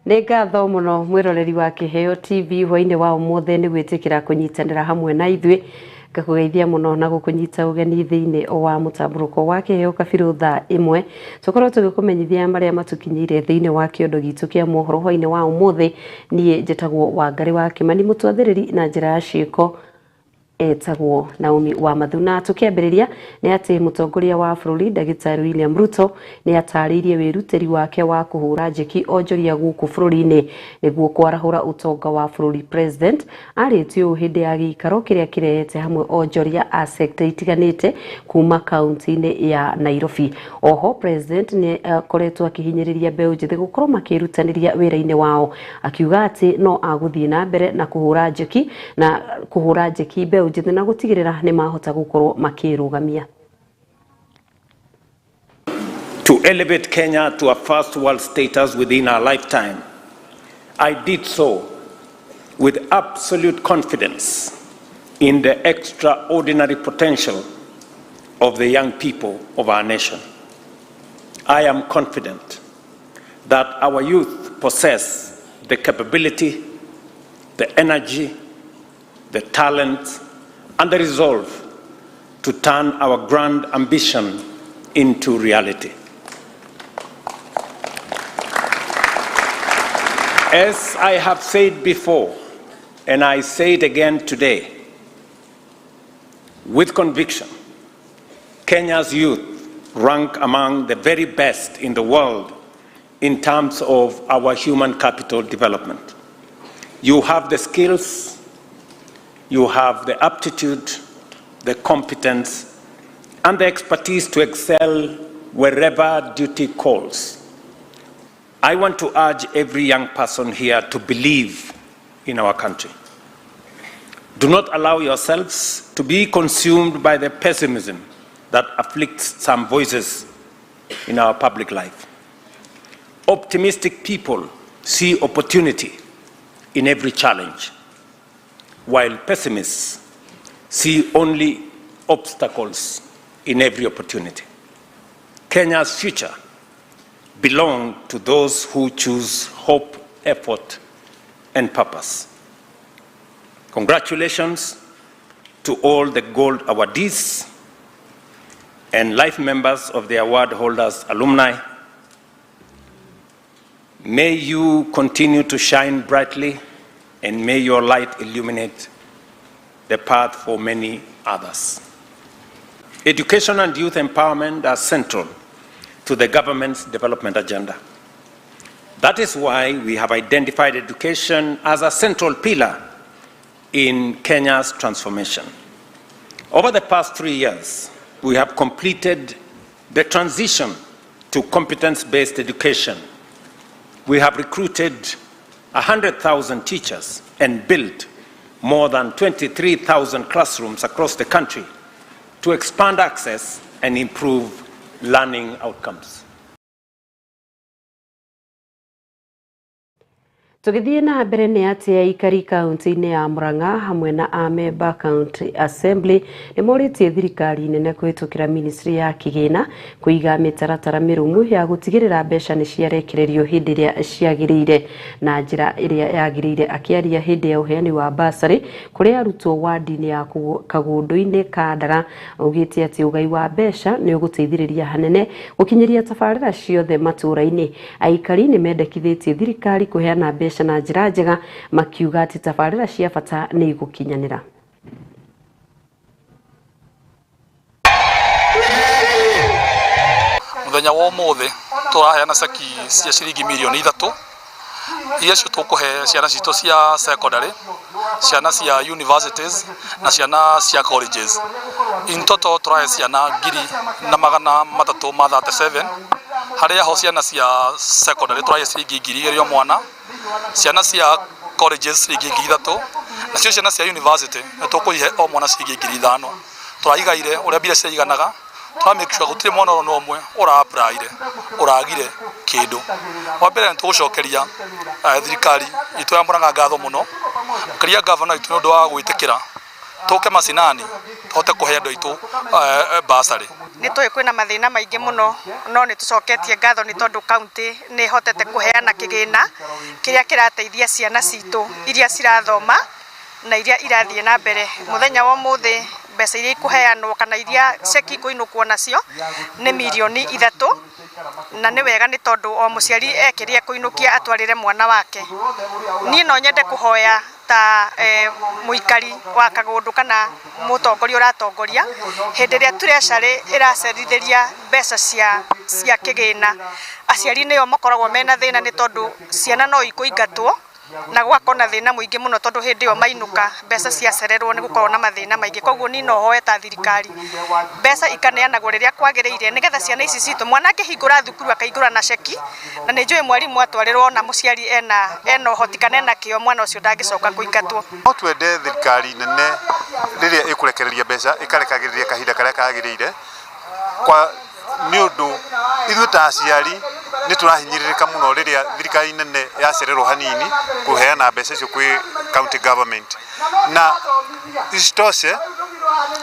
Nĩ ngatho mũno mwĩroreri wa Kĩheo TV hwainĩ wa ũmũthĩ nĩ gwĩtĩkĩra kũnyitanĩra hamwe na ithuĩ. Ngakũgeithia mũno na gũkũnyita ũgeni thĩinĩ wa mũtambũrũko wa Kĩheo Kabirũ thaa ĩmwe. Tũkorwo tũgĩkũmenyithia marĩa matũkinyĩire thĩinĩ wa kĩondo gitũ kĩa mohoro hwainĩ wa ũmũthĩ. Niĩ njĩtagwo Wangarĩ wa Kĩmani, mũtwathĩrĩri na njĩra ya ciĩko etagwo Naomi wa Mathuna. Tukiambĩrĩria nĩ atĩ mũtongoria wa bũrũri Ndagĩtarĩ William Ruto nĩ atarĩirie wĩrutĩri wake wa kũhũra njeki onjoria gũkũ bũrũri-inĩ nĩguo kwarahũra ũtonga wa bũrũri. President arĩtie ũũ hĩndĩ ya gĩikaro kĩrĩa kĩrehete hamwe onjoria a sekta itiganĩte kuma kaunti-inĩ ya Nairobi. Oho President nĩ akoretwo akĩhinyĩrĩria mbeũ njĩthĩ gũkorwo makĩrutanĩria wĩra-inĩ wao, akiuga atĩ no agũthiĩ na mbere na kũhũra njeki na kũhũra njeki mbeũ njĩthĩ na gũtigĩrĩra nĩ mahota gũkorwo makĩrũgamia. To elevate Kenya to a first world status within our lifetime. I did so with absolute confidence in the extraordinary potential of the young people of our nation. I am confident that our youth possess the capability, the energy, the talent, and the resolve to turn our grand ambition into reality. As I have said before, and I say it again today, with conviction, Kenya's youth rank among the very best in the world in terms of our human capital development. You have the skills, you have the aptitude, the competence, and the expertise to excel wherever duty calls. I want to urge every young person here to believe in our country. Do not allow yourselves to be consumed by the pessimism that afflicts some voices in our public life. Optimistic people see opportunity in every challenge, while pessimists see only obstacles in every opportunity. Kenya's future belongs to those who choose hope, effort, and purpose. Congratulations to all the gold awardees and life members of the award holders alumni. May you continue to shine brightly, and may your light illuminate the path for many others. Education and youth empowerment are central to the government's development agenda. That is why we have identified education as a central pillar in Kenya's transformation. Over the past 3 years, we have completed the transition to competence-based education. We have recruited 100,000 teachers and built more than 23,000 classrooms across the country to expand access and improve learning outcomes. Tũgĩthiĩ na mbere nĩ atĩ aikari kaunti-inĩ ya Murang'a hamwe na amemba County Assembly nĩ morĩtie thirikari nene kũhĩtũkĩra ministry ya kĩgĩna kũiga mĩtaratara mĩrũmu ya gũtigĩrĩra mbeca nĩ ciarekererio hĩndĩ ĩrĩa ciagĩrĩire na njĩra ĩrĩa yagĩrĩire. Akĩaria hĩndĩ ya ũheani wa basarĩ kũrĩ arutwo wandi-inĩ ya Kagũndũ-inĩ Kandara, augĩte atĩ ũgai wa mbeca nĩ ũgũteithĩrĩria hanene gũkinyĩria tabarĩra ciothe matũũra-inĩ. Aikari nĩ mendekithĩtie thirikari kũheana mbeca na njĩra njega, makiuga atĩ tabarĩra cia bata nĩ igũkinyanĩra. Muthenya wa ũmũthĩ tũraheana ceki cia ciringi mirioni 3 iria cio tũkũhe ciana citũ cia secondary, ciana cia universities na ciana cia colleges. In total tũrahe ciana 1,337, harĩa ho ciana cia secondary tũrahe ciringi 2,000 o mwana, ciana cia colleges ciringi 3,000, nacio ciana cia university nĩ tũkũihe o mwana ciringi 5,000. Tũraigaire ũrĩa mbia ciaiganaga, tũra make sure gũtirĩ mwana ona ũmwe ũra apply-ire ũragire kĩndũ. Wa mbere nĩ tũgũcokeria thirikari itũ ya Murang'a ngatho mũno, makĩria gavana witũ nĩ ũndũ wa gwĩtĩkĩra Tũke macinani tũhote kũhe andũ aitũ basarĩ. Nĩ tũĩ kwĩna mathĩna maingĩ mũno, no nĩ tũcoketie ngatho nĩ tondũ kaunti nĩ ĩhotete kũheana kĩgĩna kĩrĩa kĩrateithia ciana citũ iria cirathoma na iria irathiĩ na mbere. Mũthenya wa ũmũthĩ mbeca iria ikũheanwo kana iria ceki ikũinũkwo nacio nĩ mirioni 3, na nĩ wega nĩ tondũ o mũciari ekĩria kũinũkia atwarĩre mwana wake. Niĩ no nyende kũhoya ta mũikari wa Kagundu kana mũtongoria ũratongoria, hĩndĩ ĩrĩa treasury ĩracerithĩria mbeca cia kĩgĩna, aciari nĩo makoragwo mena thĩna nĩ tondũ ciana no ikũingatwo na gũgakorwo na thĩna mũingĩ mũno, tondũ hĩndĩ ĩyo mainũka mbeca ciacererwo nĩ gũkorwo na mathĩna maingĩ. Koguo niĩ no hoe ta thirikari mbeca ikaneanagwo rĩrĩa kwagĩrĩire, nĩgetha ciana ici citũ, mwana angĩhingũra thukuru akaingũra na ceki, na nĩ njũĩ mwarimũ atwarĩrwo na mũciari ena ũhoti kana ena kĩo, mwana ũcio ndangĩcoka kũingatwo. No twende thirikari nene rĩrĩa ĩkũrekereria mbeca ĩkarekagĩrĩria kahinda karĩa kagĩrĩire, kwa nĩ ũndũ ithuĩ ta aciari nĩ tũrahinyĩrĩrĩka mũno rĩrĩa thirikari nene yacererwo hanini kũheana mbeca icio kwĩ county government. Na isitoshe,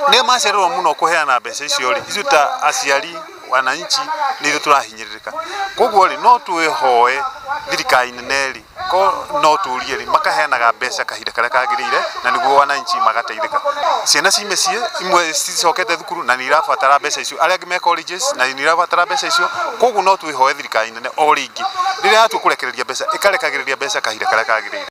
nĩ macererwo mũno kũheana mbeca icio rĩ, ithuĩ ta aciari, wananchi, nĩ ithuĩ tũrahinyĩrĩrĩka. Koguo rĩ, no twĩhoe thirikari nene rĩ, ko no tũrie rĩ, makaheanaga mbeca kahinda karĩa kagĩrĩire, na nĩguo wananchi magateithĩka. Ciana ci mĩciĩ imwe cicokete thukuru na nĩ irabatara mbeca icio, arĩa angĩ me colleges na nĩ irabatara mbeca icio. Koguo no twĩhoe thirikari nene o rĩngĩ, rĩrĩa yatua kũrekereria mbeca, ĩkarekagĩrĩria mbeca kahinda karĩa kagĩrĩire.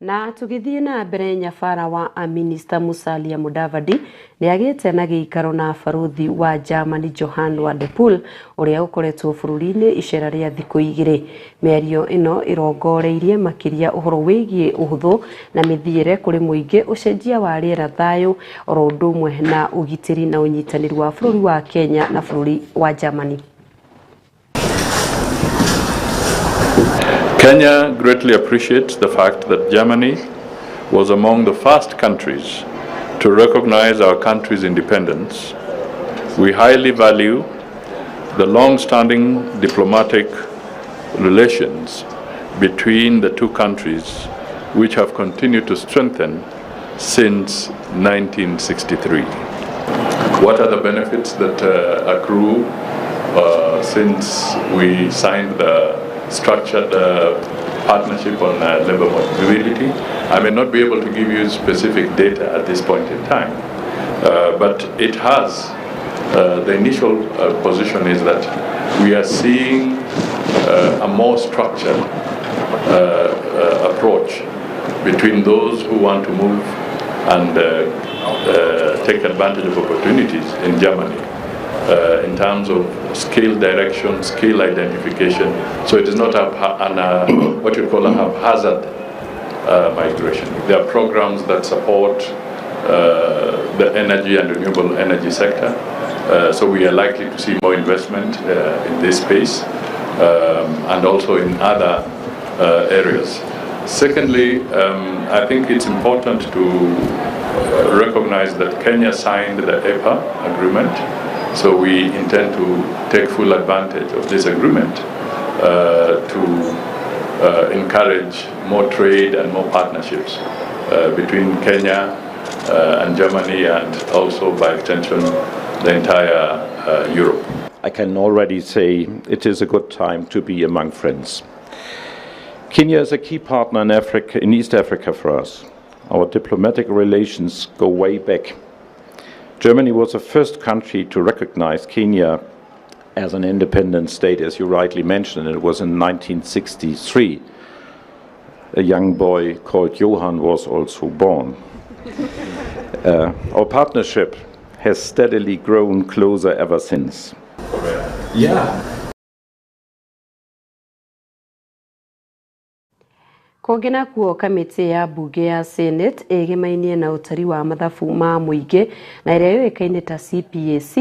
Na tũgĩthiĩ na mbere, nyabara wa aminista Musalia Mudavadi nĩ agĩte na gĩikaro na baruthi wa Germany Johann Wadephul, ũrĩa ũkoretwo bũrũri-inĩ icera rĩa thikũ 2. Mĩario ĩno ĩrongoreirie makĩria ũhoro wĩgiĩ ũhũthũ na mĩthiĩre kũrĩ mũingĩ, ũcenjia wa rĩera, thayũ, oro ũndũ ũmwe na ũgitĩri na ũnyitanĩri wa bũrũri wa Kenya na bũrũri wa Germany. Kenya greatly appreciates the fact that Germany was among the first countries to recognize our country's independence. We highly value the long-standing diplomatic relations between the two countries, which have continued to strengthen since 1963. What are the benefits that accrue since we signed the structured partnership on labor mobility? I may not be able to give you specific data at this point in time, but it has, the initial position is that we are seeing a more structured approach between those who want to move and take advantage of opportunities in Germany in terms of skill direction, skill identification. So it is not what you call a haphazard migration. There are programs that support the energy and renewable energy sector. So we are likely to see more investment in this space and also in other areas. Secondly, I think it's important to recognize that Kenya signed the EPA agreement. So we intend to take full advantage of this agreement to encourage more trade and more partnerships between Kenya and Germany, and also by extension the entire Europe. I can already say it is a good time to be among friends. Kenya is a key partner in Africa, in East Africa for us. Our diplomatic relations go way back. Germany was the first country to recognize Kenya as an independent state, as you rightly mentioned. It was in 1963. A young boy called Johann was also born. Our partnership has steadily grown closer ever since. Yeah. Kũngĩ nakuo kamĩtĩ ya mbunge ya Senate ĩgĩmainie na ũtari wa mathabu ma mũingĩ na ĩrĩa yũĩkaine ta CPAC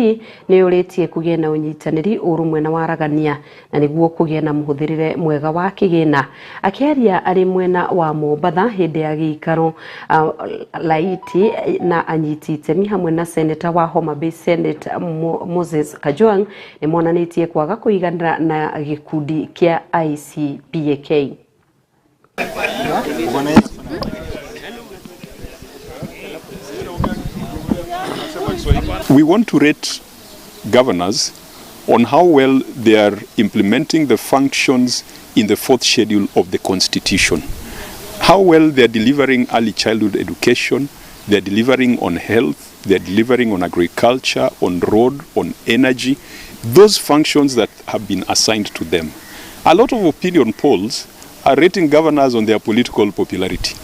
nĩ yũrĩtie kũgĩe na ũnyitanĩri, ũrũmwe na waragania na nĩguo kũgĩe na mũhũthĩrĩre mwega wa kĩgĩna. Akĩaria arĩ mwena wa Mombatha hĩndĩ ya gĩikaro laiti na anyiti itemi hamwe na seneta wa Homa Bay Senate Moses Kajwang' nĩ monanĩtie kwaga kũiganĩra na gĩkundi kĩa ICPAK. We want to rate governors on how well they are implementing the functions in the fourth schedule of the Constitution. How well they are delivering early childhood education, they are delivering on health, they are delivering on agriculture, on road, on energy, those functions that have been assigned to them. A lot of opinion polls are rating governors on their political popularity.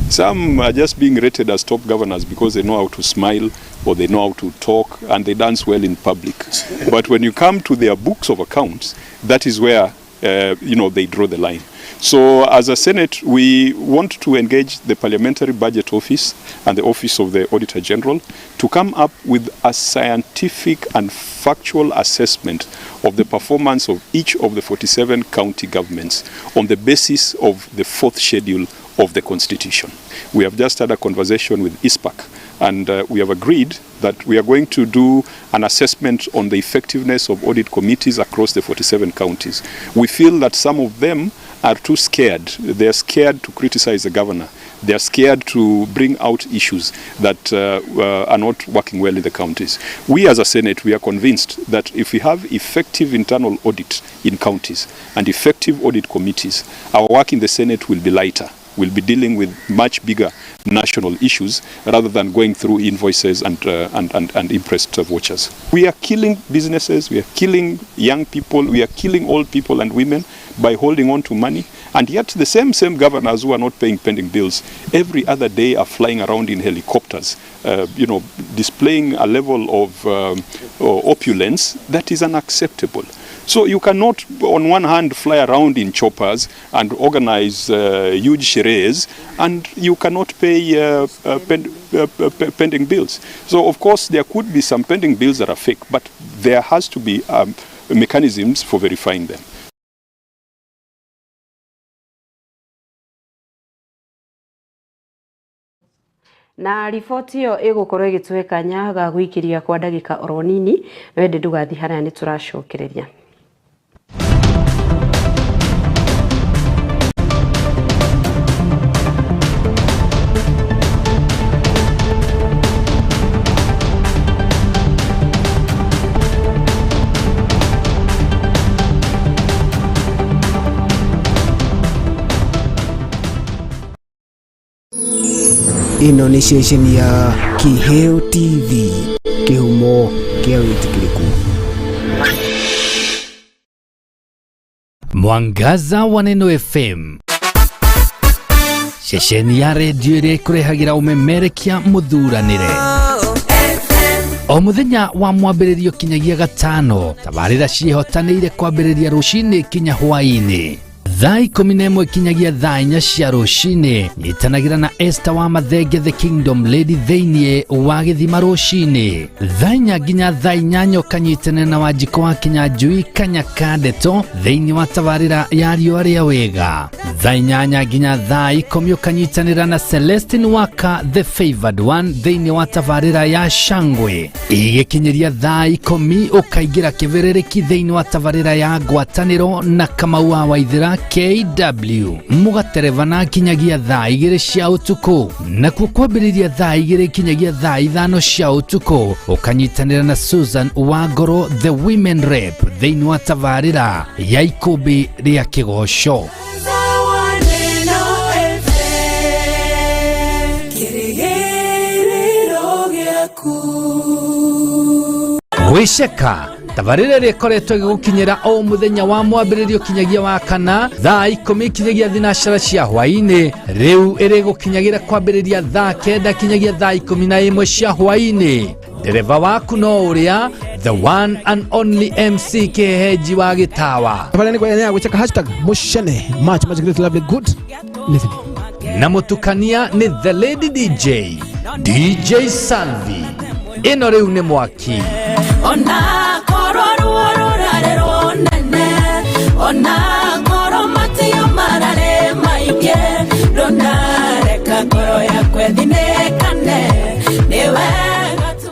Some are just being rated as top governors because they know how to smile or they know how to talk and they dance well in public. But when you come to their books of accounts, that is where they draw the line. So as a Senate, we want to engage the Parliamentary Budget Office and the Office of the Auditor General to come up with a scientific and factual assessment of the performance of each of the 47 county governments on the basis of the fourth schedule of the Constitution. We have just had a conversation with ISPAC, and we have agreed that we are going to do an assessment on the effectiveness of audit committees across the 47 counties. We feel that some of them are too scared. They are scared to criticize the governor. They are scared to bring out issues that are not working well in the counties. We as a Senate, we are convinced that if we have effective internal audit in counties and effective audit committees, our work in the Senate will be lighter. We'll be dealing with much bigger national issues rather than going through invoices and impressed vouchers. We are killing businesses, we are killing young people, we are killing old people and women by holding on to money. And yet the same governors who are not paying pending bills every other day are flying around in helicopters, displaying a level of opulence that is unacceptable. So you cannot, on one hand, fly around in choppers and organize huge sherehes, and you cannot pay pending bills. So, of course, there could be some pending bills that are fake, but there has to be mechanisms for verifying them. Na riboti ĩyo ĩgũkorwo ĩgĩtũhe kanya ga gũikĩria kwa ndagĩka oro nini, no ĩndĩ ndũgathiĩ haraya nĩ tũracokereria. Ĩno nĩ ceceni ya Kiheo TV, kĩhumo kĩa wĩtĩkĩrĩku. Mwangaza wa Neno FM, ceceni ya redio ĩrĩa ĩkũrehagĩra ũmemerekia mũthuranĩre o mũthenya wa mwambĩrĩrio kinyagia gatano. Tabarĩra ciĩhotanĩire kwambĩrĩria rũcinĩ kinya hwaĩ-inĩ thaa 11 kinyagia thaa 4 cia rũcinĩ. Nyitanagĩra na Esther wa Mathenge the Kingdom Lady thĩinĩ wa gĩthima rũcinĩ thaa 4 nginya thaa 8 ũkanyitanĩra na Wanjikũ wa Kinyanjui Kanyaka Ndeto thĩinĩ wa tabarĩra ya riũa rĩa wega. Thaa 8 nginya thaa 10 ũkanyitanĩra na Celestine Waka the Favored One thĩinĩ wa tabarĩra ya Shangwe. Igĩkinyĩria thaa 10 ũkaingĩra kĩbĩrĩrĩki thĩinĩ wa tabarĩra ya Ngwatanĩro na Kamau wa Waithĩra KW mũgaterevana kinyagia thaa 2 cia ũtukũ, nakuo kwambĩrĩria thaa 2 kinyagia thaa 5 cia ũtukũ ũkanyitanĩra na Susan Wangoro the Women Rep thĩinĩ wa tabarĩra ya ikũmbĩ rĩa kĩgoco. Gwĩceka tabarĩra ĩrĩa ĩkoretwo ĩgĩgũkinyĩra o mũthenya wa mwambĩrĩrio kinyagia wa kana thaa 10 kinyagia thinacara cia hwaĩ-inĩ, rĩu ĩrĩgũkinyagĩra kwambĩrĩria thaa 9 kinyagia thaa 11 cia hwaĩ-inĩ. Ndereba waku no ũrĩa the one and only MC Kĩhehenji wa Gĩtawa. Tabarĩra nĩ ya gwĩceka hashtag mushene much much great lovely good. Listening. Na mũtukania nĩ The Lady DJ, DJ Salvi. Ĩno rĩu nĩ mwaki. Ona korwo ruo rũrarĩ rũnene, ona korwo matio mararĩ maingĩ, ndũnareka ngoro yakwa ĩthinĩkane, nĩ wega tu.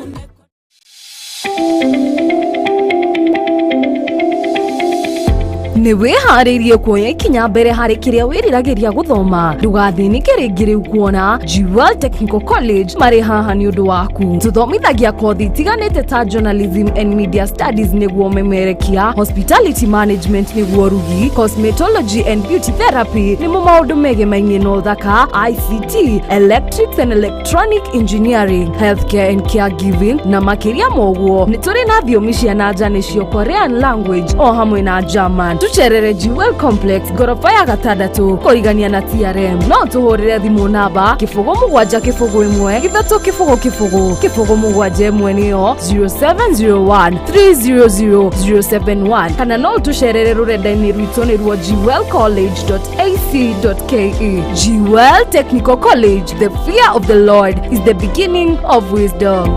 Nĩ wĩharĩirie kuoya ikinya mbere harĩ kĩrĩa wĩriragĩria gũthoma. Ndũgathĩnĩke rĩngĩ rĩu kuona Jewel Technical College marĩ haha nĩ ũndũ waku. Tũthomithagia kothi itiganĩte ta journalism and media studies nĩguo memerekia, hospitality management nĩguo rugi, cosmetology and beauty therapy nĩmo maũndũ megemainie na ũthaka, ICT, electrics and electronic engineering, healthcare and caregiving na makĩria ma ũguo. Nĩ tũrĩ na thiomi cia na nja nĩcio Korean language o hamwe na German. Tucerere Jewel Complex ngoroba ya gatandatũ kũrigania na TRM. No tũhũrĩre thimũ namba 0 7 0 1 3 0 0 0 7 1 nĩyo 0701 300 071, kana no ũtũcerere rũrenda-inĩ rwitũ nĩruo jewelcollege.ac.ke. Jewel Technical College, the fear of the Lord is the beginning of wisdom.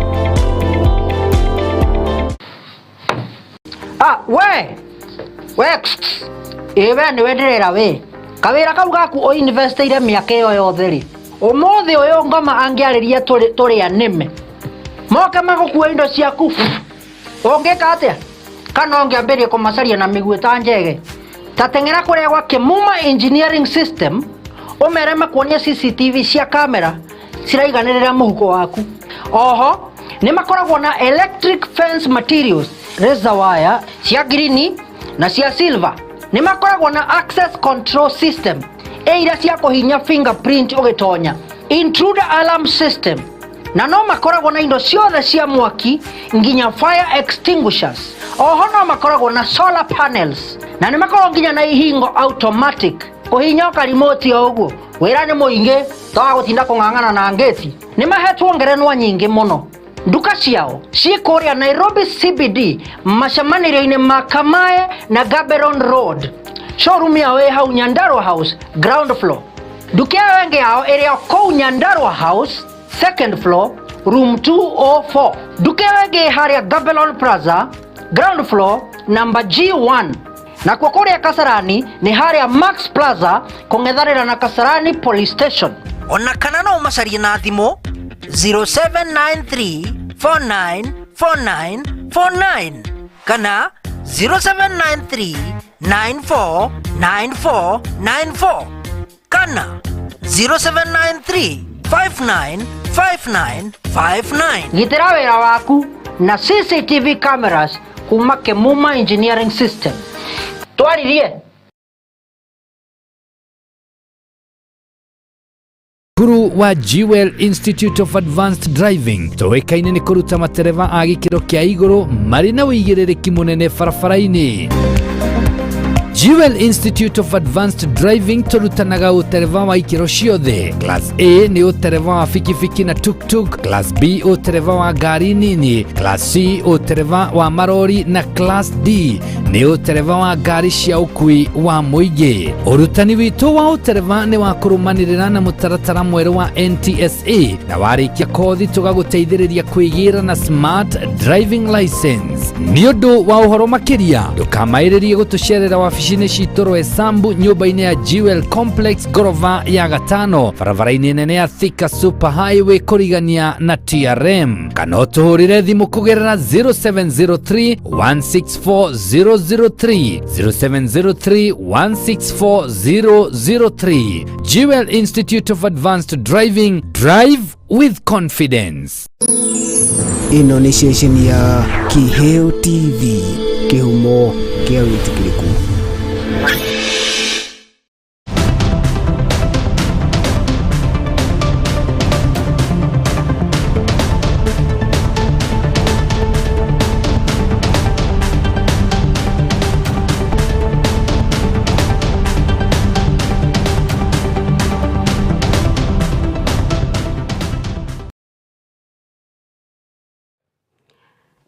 Ah, we we ĩ we nĩwe ndĩrera we kawĩra kau gaku ũinvestĩire mĩaka ĩyo yothe rĩ, ũmũthĩ ũyũ ngoma angĩarĩria tũrĩ anĩme moke magũkua indo ciaku, ũngĩka atĩa? Kana ũngĩambĩrĩria kũmacaria na mĩguĩ ta njege? Ta teng'era kũrĩa gwa Kĩmuma Engineering System, ũmere makuonie CCTV cia kamera ciraiganĩrĩra mũhuko waku. Oho nĩ makoragwo na electric fence materials, razor wire cia ngirini na cia silver. Nĩ makoragwo na access control system ĩ iria cia kũhinya fingerprint ũgĩtonya, intruder alarm system, na no makoragwo na indo ciothe cia mwaki nginya fire extinguishers. Oho no makoragwo na solar panels, na nĩ makoragwo nginya na ihingo automatic kũhinya karimoti o ũguo. Wĩra nĩ mũingĩ toga gũtinda kũng'ang'ana na ngĩti. Nĩ mahetwo ngerenwa nyingĩ mũno. Nduka ciao ciĩ kũrĩa Nairobi CBD, macemanĩrio-inĩ ma Kamae na Gaborone Road. Showroom yao ĩ hau Nyandarua House ground floor. Nduka ĩyo ĩngĩ yao ĩrĩ o kũu Nyandarua House second floor, room 204. Nduka ĩyo ĩngĩ ĩ harĩa Gaborone Plaza ground floor, number G1. Nakuo kũrĩa Kasarani nĩ harĩa Max Plaza kũng'ethanĩra na Kasarani Police Station. Ona kana no ũmacarie na thimũ 0793 4949 49 kana 0793 9494 94 kana 0793 5959 59. Gitĩra wĩra waku na CCTV cameras kuma Kemuma Engineering System. Twaririe. Cukuru wa Jewel Institute of Advanced Driving tũĩkaine nĩ kũruta matereba a gĩkĩro kĩa igũrũ marĩ na ũigĩrĩrĩki mũnene barabara-inĩ. Jewel Institute of Advanced Driving tũrutanaga ũtereba wa ikĩro ciothe. Class A nĩ ũtereba wa bikibiki na tuktuk, Class B ũtereba wa ngari nini, Class C ũtereba wa marori na Class D nĩ ũtereba wa ngari cia ũkui wa mũingĩ. Ũrutani witũ wa ũtereba nĩ wa kũrũmanĩrĩra na mũtaratara mwerũ wa NTSA, na warĩkia kothi tũgagũteithĩrĩria kwĩgĩra na smart driving license. Nĩ ũndũ wa ũhoro makĩria ndũkamaĩrĩrie gũtũcerera wabici-inĩ citũ Roysambu, nyũmba-inĩ ya Jewel Complex ngoroba ya gatano, barabara-inĩ nene ya Thika Super Highway kũrigania na TRM, kana ũtũhũrĩre thimũ kũgerera 0703 164 003, 0703 164 003. Jewel Institute of Advanced Driving, drive with confidence. Ĩno nĩ ceceni ya Kiheo TV, kĩhumo kĩa wĩtĩkĩrĩku.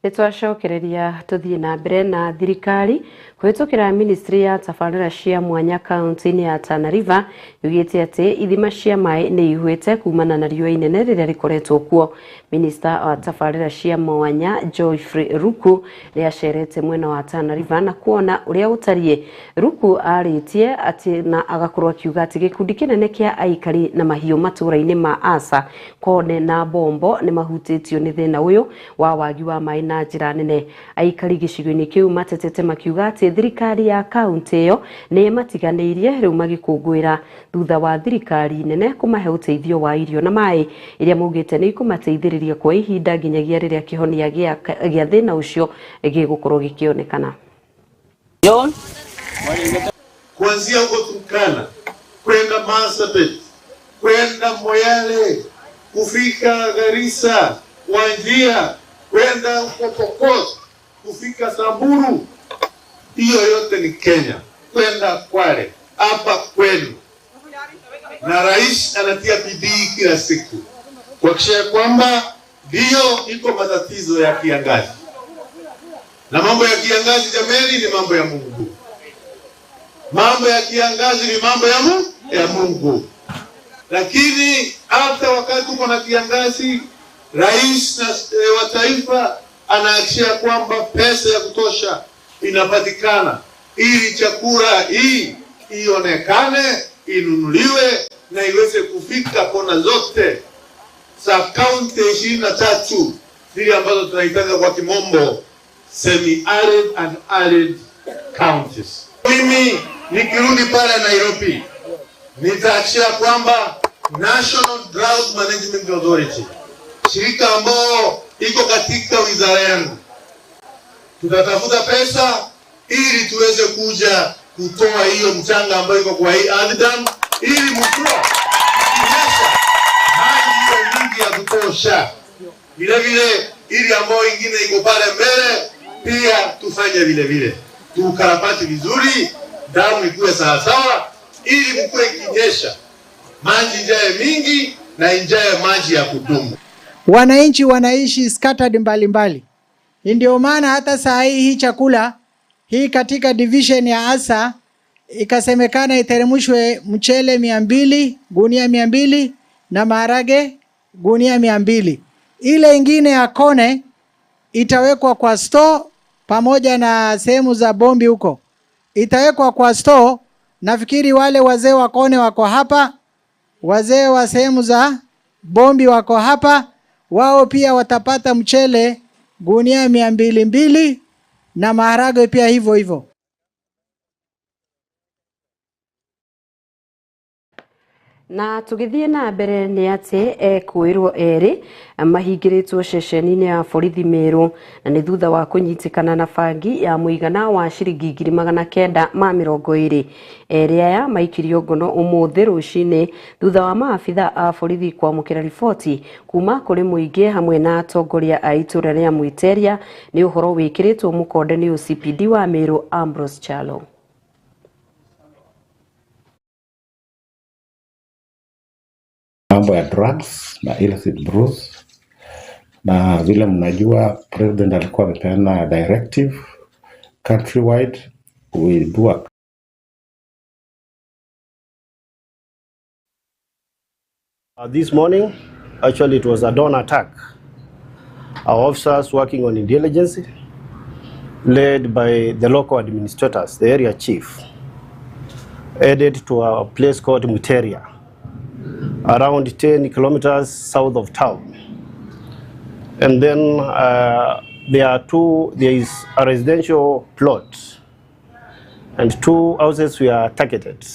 Nĩ twacokereria tũthiĩ na mbere na thirikari kũhĩtũkĩra ministry ya tabarĩra cia mwanya kaunti-inĩ ya Tana River yugĩte atĩ ithima cia maĩ nĩ ihuĩte kumana na riũa inene rĩrĩa rĩkoretwo kuo. Minista wa tabarĩra cia mwanya Geoffrey Ruku nĩ acerete mwena wa Tana River na kuona ũrĩa ũtariĩ. Ruku arĩtie atĩ na agakorwo akiuga atĩ gĩkundi kĩnene kĩa aikari na mahiũ matũũra-inĩ ma Asa, Kone na Bombo nĩ mahutĩtio nĩ thĩna ũyũ wa wagi wa maĩ na njĩra nene. Aikari gĩcigo-inĩ kĩu matetete makiuga atĩ thirikari ya kaunti ĩyo nĩ ĩmatiganĩirie rĩu magĩkũngũĩra thutha wa thirikari nene kũmahe ũteithio wa irio na maĩ iria maugĩte nĩ ikũmateithĩrĩria kwa ihinda nginyagia rĩrĩa kĩhonia gĩa thĩna ũcio gĩgũkorwo gĩkĩonekana. Kuanzia huko Turkana kwenda Marsabit, kwenda Moyale, kufika Garissa, Wajir, kwenda huko Pokot, kufika Samburu, hiyo yote ni Kenya, kwenda Kwale, hapa kwenu. Na rais anatia bidii kila siku kuhakikisha kwamba ndio iko matatizo ya kiangazi, na mambo ya kiangazi jameni, ni mambo ya Mungu. Mambo ya kiangazi ni mambo ya Mungu. Lakini hata wakati uko na kiangazi, rais wa taifa anahakikisha kwamba pesa ya kutosha inapatikana ili chakula hii ionekane, inunuliwe na iweze kufika kona zote za kaunti 23 zile ambazo tunahitaji kwa kimombo semi-arid and arid counties. Mimi nikirudi pale Nairobi nitahakikisha kwamba National Drought Management Authority, shirika ambao iko katika wizara yangu, tutatafuta pesa ili tuweze kuja kutoa hiyo mchanga ambayo iko kwa hii ardhi, ili mvua ikinyesha maji hiyo mingi ya kutosha. Vile vile ili ambayo ingine iko pale mbele pia tufanye vile vile, tukarabati vizuri, damu ikuwe sawa sawa, ili mvua ikinyesha maji ijae mingi na ijae maji ya kudumu. Wananchi wanaishi scattered mbalimbali. Ndio maana hata saa hii chakula hii katika division ya Asa ikasemekana iteremshwe mchele 200, gunia 200 na maharage gunia 200. Ile ingine ya Kone itawekwa kwa store pamoja na sehemu za bombi huko. Itawekwa kwa store. Nafikiri wale wazee wa Kone wako hapa, wazee wa sehemu za bombi wako hapa, wao pia watapata mchele gunia 202 na maharagwe pia hivyo hivyo. Na tugithie na mbere ni ati ekwirwo eri mahingĩrĩtwo ceceni-inĩ ya borithi Meru na nĩ thutha wa kũnyitĩkana na bangi ya mũigana wa ciringi 920. Eri aya maikirio ngono ũmũthĩ rũcinĩ thutha wa maabitha a borithi kwamũkĩra riboti kuma kũrĩ mũingĩ hamwe na atongoria a itũra rĩa Mwiteria. Nĩ ũhoro wĩkĩrĩtwo mũkonde nĩ OCPD wa Meru Ambrose Chalo. Mambo ya drugs na illicit brews, na vile mnajua president alikuwa amepeana directive countrywide we do a This morning, actually it was a dawn attack. Our officers working on intelligence, led by the local administrators, the area chief, headed to a place called Muteria, around 10 kilometers south of town. And then there is a residential plot and two houses were targeted.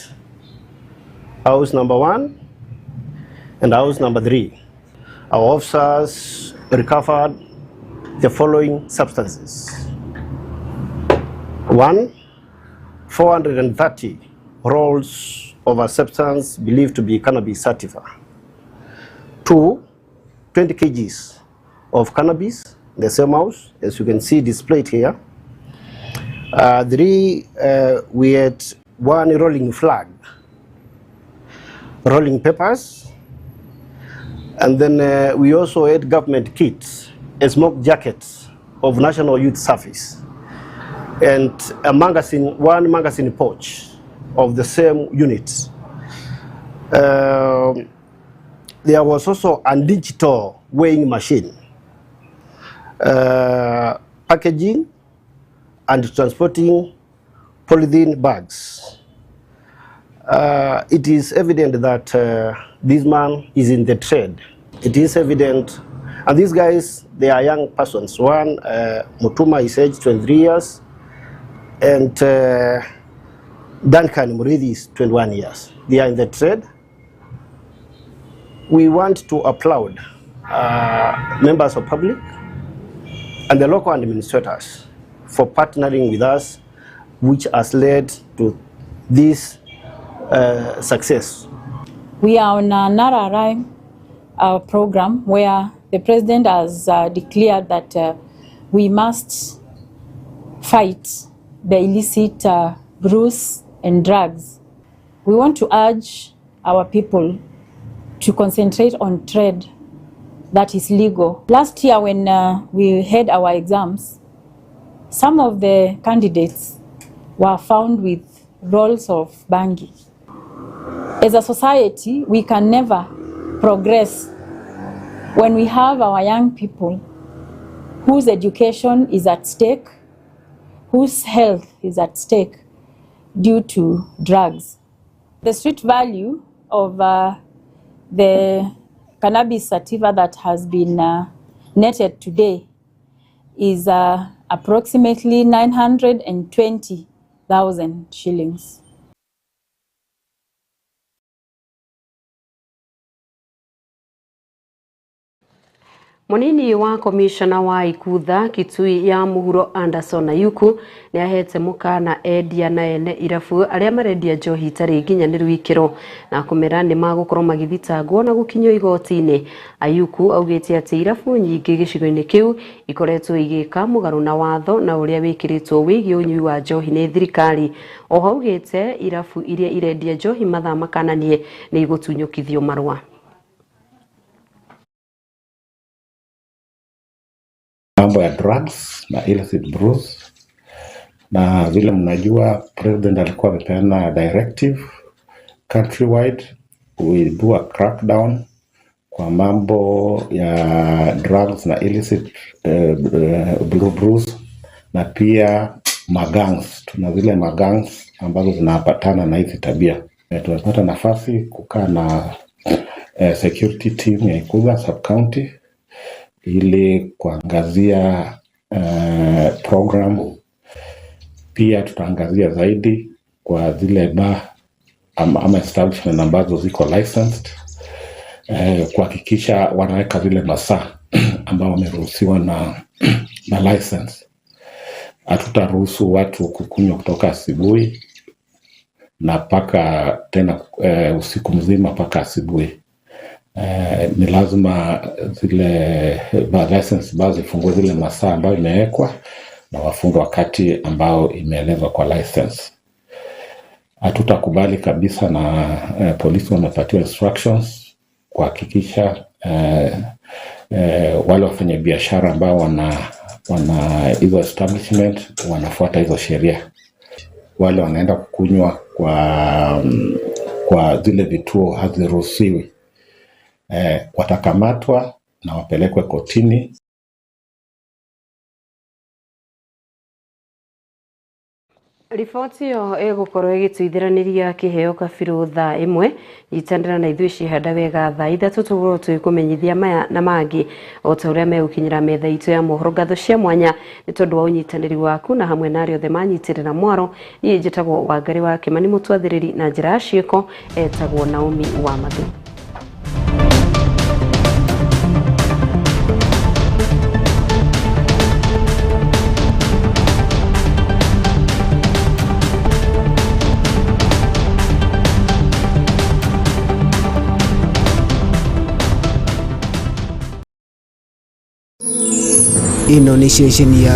House number 1 and house number 3. Our officers recovered the following substances. 1, 430 rolls of a substance believed to be cannabis sativa. 2, 20 kgs of cannabis, the same house, as you can see displayed here. 3, we had 1 rolling flag, rolling papers, and then we also had government kits, a smoke jacket, of National Youth Service and a magazine, one magazine pouch of the same unit. There was also a digital weighing machine, packaging and transporting polythene bags. It is evident that this man is in the trade. It is evident, and these guys, they are young persons. One, Mutuma is aged 23 years, and Duncan Murithi is 21 years. They are in the trade. We want to applaud members of public and the local administrators for partnering with us, which has led to this success. We are on an RRI program where the president has declared that we must fight the illicit brews and drugs. We want to urge our people to concentrate on trade that is legal. Last year when we had our exams, some of the candidates were found with rolls of bangi. As a society, we can never progress when we have our young people whose education is at stake, whose health is at stake due to drugs. The street value of the cannabis sativa that has been netted today is approximately 920,000 shillings. Munini wa komishona wa Ikutha Kitui ya Muhuro Anderson Ayuku ni ahete mukana endia na ene irabu aria marendia njohi itari nginyanĩru ikĩro na kumera ni magukorwo magithitangwo na gukinyio igoti-inĩ. Ayuku augĩte atĩ irabu nyingĩ gĩcigo-inĩ kĩu ikoretwo igĩka mũgarũ na watho na ũrĩa wĩkĩrĩtwo wĩgiĩ ũnyui wa njohi nĩ thirikari. Oho augĩte irabu iria irendia njohi mathaa makananie nĩ igũtunyũkithio marũa. Mambo ya drugs na illicit brews, na vile mnajua president alikuwa amepeana directive countrywide kuibua crackdown kwa mambo ya drugs na illicit brews na pia magangs. Tuna zile magangs ambazo zinapatana na hizi tabia. Tumepata nafasi kukaa na security team ya Ikutha sub county ili kuangazia program. Pia tutaangazia zaidi kwa zile bar ama establishment ambazo ziko licensed, kuhakikisha wanaweka zile masaa ambao wameruhusiwa na license. Hatutaruhusu watu kukunywa kutoka asubuhi na paka tena usiku mzima paka asubuhi. Ni lazima zile license bar zifungue zile masaa ambayo imewekwa na wafunge wakati ambao imeelezwa kwa license. Hatutakubali kabisa, na polisi wamepatiwa instructions kuhakikisha wale wafanya biashara ambao wana hizo establishment wanafuata hizo sheria. Wale wanaenda kukunywa kwa zile vituo haziruhusiwi, watakamatwa na wapelekwe kotini. Riboti ĩyo ĩgũkorwo ĩgĩtũithĩranĩria kĩheo kabirũ thaa 1. Nyitanĩra na ithuĩ cihanda wega thaa 3 tũgũkorwo tũgĩkũmenyithia maya na mangĩ o ta ũrĩa megũkinyĩra metha itũ ya mohoro. Ngatho cia mwanya nĩ tondũ wa ũnyitanĩri waku na hamwe na arĩa othe manyitĩrĩra mwaro. Niĩ njĩtagwo Wangari wa Kĩmani, mũtwathĩrĩri na njĩra ya ciĩko etagwo Naomi wa Mathu. Ĩno nĩ ceceni ya